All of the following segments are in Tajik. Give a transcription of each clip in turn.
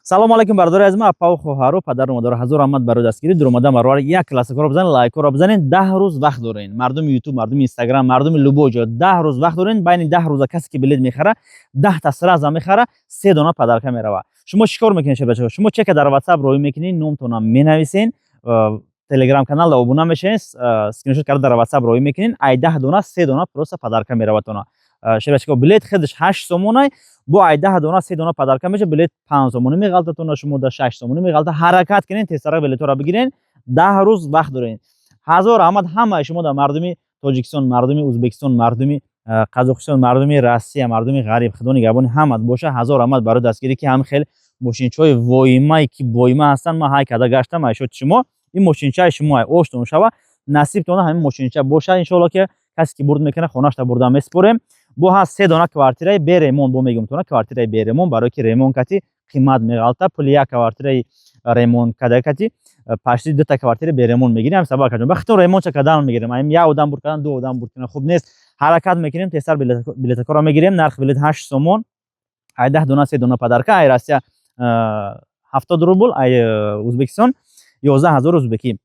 Салому алайкум, бародари азиз, апаву хоҳару, падару модару. Ҳазор раҳмат барои дастгирӣ. Дуромадан баробар як лайкҳоро бизанед, лайкҳоро бизанед. 10 рӯз вақт дорен, мардуми Ютуб, мардуми Инстаграм, мардуми любой ҷо. 10 рӯз вақт дорен. Байни 10 рӯза касе ки билет мехара, 10-та сразу мехара, се дона подарка мерава. Шумо чӣ кор мекунед, шабачаҳо? Шумо чека дар Ватсап роҳӣ мекунед, номтонам менависен, Телеграм канал обуна мешавед, скриншот карда дар Ватсап роҳӣ мекунед. Ай 10 дона се дона просто подарка мераватона. Шерачако, билет худаш 8 сомонай, бо ай 10 дона се дона подарка меша, билет 5 сомонӣ меғалтатона, шумо да 6 сомонӣ меғалта. Ҳаракат кунед, тезтарак билетҳоро бигирен. 10 рӯз вақт доред. Ҳазор раҳмат ҳамаи шумо да, мардуми Тоҷикистон, мардуми Ӯзбекистон, мардуми Қазоқистон, мардуми Россия, мардуми ғариб. Худо нигаҳбони ҳамат боша. Ҳазор раҳмат барои дастгирӣ, ки ҳам хел мошинчаҳои воимае ки воима ҳастанд, ман ҳай карда гаштам. Айшоти шумо ин мошинчаи шумо оштон шава, насибтона ҳамин мошинча боша. Иншоалло, ки касе ки бурд мекунад, хонашта бурда месупорем. Бо ҳаст се дона квартираи бе ремонт. Бо мегӯм тона, квартираи бе ремонт, барое ки ремонт кати қимат меғалта. Пули як квартираи ремонт када кати почти дута квартира бе ремонт мегирем. Сабаб кардем, бахто ремонтча кардан мегирем. Ам як одам бур кардан, ду одам бур кардан хуб нест. Ҳаракат мекунем, тезтар билетакҳоро мегирем. Нархи билет 8 сомон, ай 10 дона се дона подарка. Ай Россия 70 рубл, ай Ӯзбекистон 11 000 узбекӣ.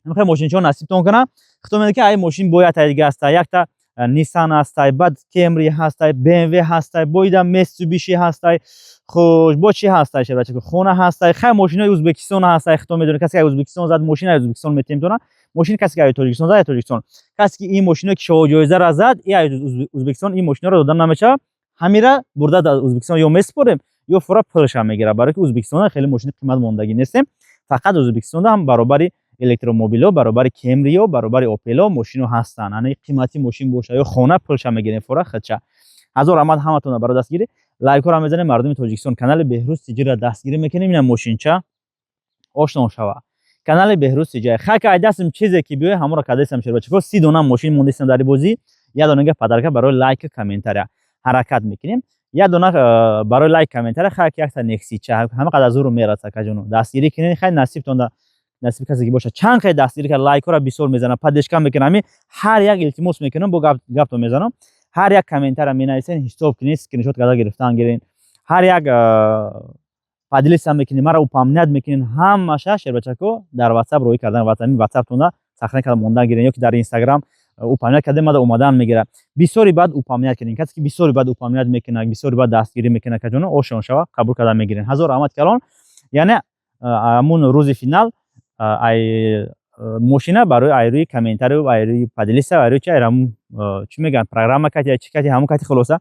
Мехоҳем мошинчаҳо насибтон кунам. Худо медонад, ки ай мошин бояд дига аста, якта Nissan ҳастай, баъд Camry ҳастай, BMW ҳастай, боида Mitsubishi ҳастай. Хуш, бо чӣ ҳастай, шербачако? Хона ҳастай, хай, мошинои Ӯзбекистон ҳастай. Худо медонад, касе ки Ӯзбекистон зад, мошин ай Ӯзбекистон метиҳем тона. Мошин касе ки ай Тоҷикистон зад, ай Тоҷикистон. Касе ки ин мошиное ки шоҳҷоизаро зад, и ай Ӯзбекистон ин мошиноро дода намешавад. Ҳамира бурда дар Ӯзбекистон ё месупорем, ё фура пулша мегирад, барое ки Ӯзбекистон хеле мошини қимат мондагӣ нестем. Фақат Ӯзбекистонда ҳам баробари электромобилҳо, баробари Кемриё, баробари Опело мошино ҳастанд. Ани қимати мошин боша ё хона, пулша мегирем фура худша. Ҳазор раҳмат ҳаматона барои дастгирӣ. Лайкҳоро мезанем. Мардуми Тоҷикистон, канали Беҳрӯз Тиҷиро дастгирӣ мекунем. Ина мошинча ошно шава, канали Беҳрӯз Тиҷа. Хайка, ай дастам чизе ки биёй, ҳамонро кардастам. Шербачако, 30 дона мошин мондистам дар бозӣ, як донага подарка барои лайк, комментария. Ҳаракат мекунем, як дона барои лайк, комментария. Хайк, якта Нексича ҳама қадар зуру мераса, каҷону дастгирӣ кунед. Хай, насибтон насиби касе ки бошад. Чанд қай дастгирӣ кард, лайкҳоро бисёр мезанам, поддержка мекунам. Ҳами ҳар як илтимос мекунам, бо гапто мезанам. Ҳар як комментария менависен, ҳисоб кунед, скриншот карда гирифтан гирен. Ҳар як поделиться мекунед, маро упоминать мекунед, ҳамаша, шербачако, дар Ватсап роҳӣ кардан, ами Ватсаптонда сахна карда мондан гирен, ё ки дар Инстаграм упоминать карда мада омадан мегирад. Бисёри баъд упоминать кунед. Касе ки бисёри баъд упоминать мекунад, бисёри баъд дастгирӣ мекунад, каҷоно ошон шава, қабул карда мегирен. Ҳазор раҳмат калон. Яъне ҳамун рӯзи финал ай мошина барои ай рӯи комментарию, ай рӯи поделиться, ай рӯи чи, ай ҳамун чӣ мегӯянд, программа кати, чӣ кати, ҳамун кати, хулоса,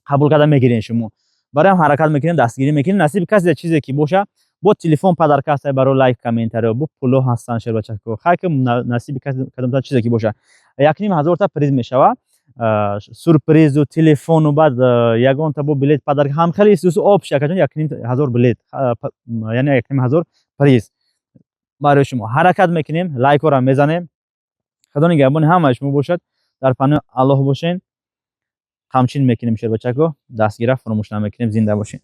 қабул карда мегирен. Шумо барои ҳам ҳаракат мекунем, дастгирӣ мекунем. Насиби касе чизе ки боша, бо телефон подарка ҳастай барои лайк, комментарио, бо пуло ҳастанд, шербачако. Хай, ки насиби кадомта чизе ки боша, 1500-та приз мешава, сюрпризу, телефону, баъд ягонта бо билет подарка, ҳам хеле исусу общий, акаҷон, 1500 билет, яъне 1500 приз барои шумо. Ҳаракат мекунем, лайкҳоро мезанем. Худо нигаҳбони ҳамаи шумо бошад. Дар паноҳи Аллоҳ бошен. Қамчин мекунем, шербачако, дастгира фуромӯш намекунем. Зинда бошед.